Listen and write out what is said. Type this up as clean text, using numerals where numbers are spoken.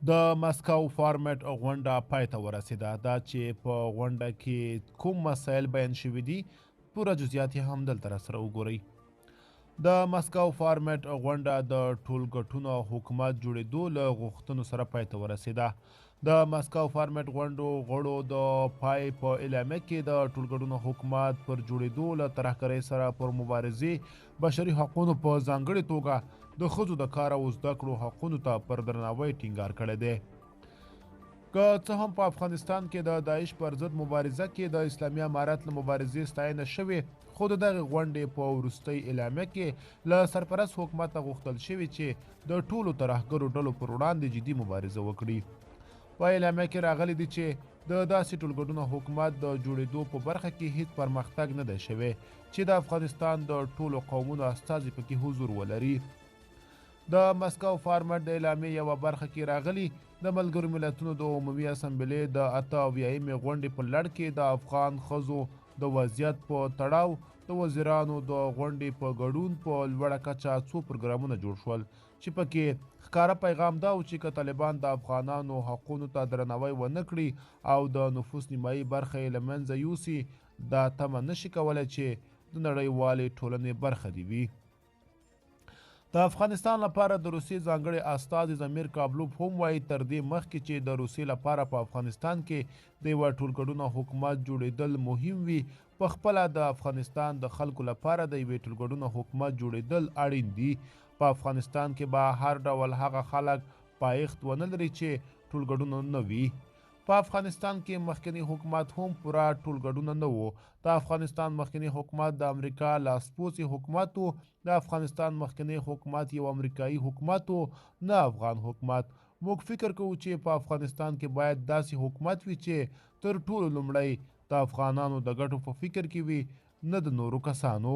د مسکو فارمټ غونډه پای ته ورسېده. دا چې په غونډه کې کوم مسایل بیان شوي دي، پوره جزئیات یې هم دلته راسره وګورئ. د مسکو فارمټ غونډه د ټولګټونو حکومت جوړېدو له غوښتنو سره پای ته ورسېده. د مسکو فارمټ غونډو غړو د پای په اعلامیه کې د ټولګډونو حکومت پر جوړېدو، له ترهګرۍ سره پر مبارزې، بشري حقونو په ځانګړې توګه د ښځو د کار او زده کړو حقونو ته پر درناوی ټینګار کړی دی. که څه هم په افغانستان کې د داعش پر ضد مبارزه کې د اسلامي امارت له مبارزې ستاینه شوې، خو د دغې غونډې په وروستۍ اعلامیه کې له سرپرست حکومته غوښتل شوي چې د ټولو ترهګرو ډلو پر وړاندې جدي مبارزه وکړي. په اعلامیه کې راغلي دي چې د داسې ټولګډونه حکومت د جوړېدو په برخه کې هیڅ پرمختګ نه دی شوی چې د افغانستان د ټولو قومونو استازي پکې حضور ولري. د مسکو فارمټ د اعلامیې یوه برخه کې راغلي، د ملګرو ملتونو د عمومي اسمبلې د 78مې غونډې په لړ کې د افغان ښځو د وضعیت په تړاو د وزیرانو د غونډې په ګډون په لوړه کچه څو پروګرامونه جوړ شول چې پکې ښکاره پیغام دا و چې که طالبان د افغانانو حقونو ته درناوی ونه کړي او د نفوس نیمایي برخه یې له منځه یوسي، دا تمه نشي کولی چې د نړیوالې ټولنې برخه دې وي. د افغانستان لپاره د روسیې ځانګړی استازی ضمیر کابلوف هم وایي، تر دې مخکې چې د روسیې لپاره په افغانستان کې د یوه ټولګډونه حکومت جوړېدل مهم وي، په خپله د افغانستان د خلکو لپاره د یوې ټولګډونه حکومت جوړېدل اړین دي. په افغانستان کې به هر ډول هغه خلک پایښت ونه لري چې ټولګډونه نه وي. په افغانستان کې مخکنی حکومت هم پوره ټولګډونه نه وو. د افغانستان مخکنی حکومت د امریکا لاسپوڅی حکومت و. د افغانستان مخکنی حکومت یو امریکایي حکومت و، نه افغان حکومت. موږ فکر کوو چې په افغانستان کې باید داسې حکومت وي چې تر ټولو لومړی د افغانانو د ګټو په فکر کې وي، نه د نورو کسانو.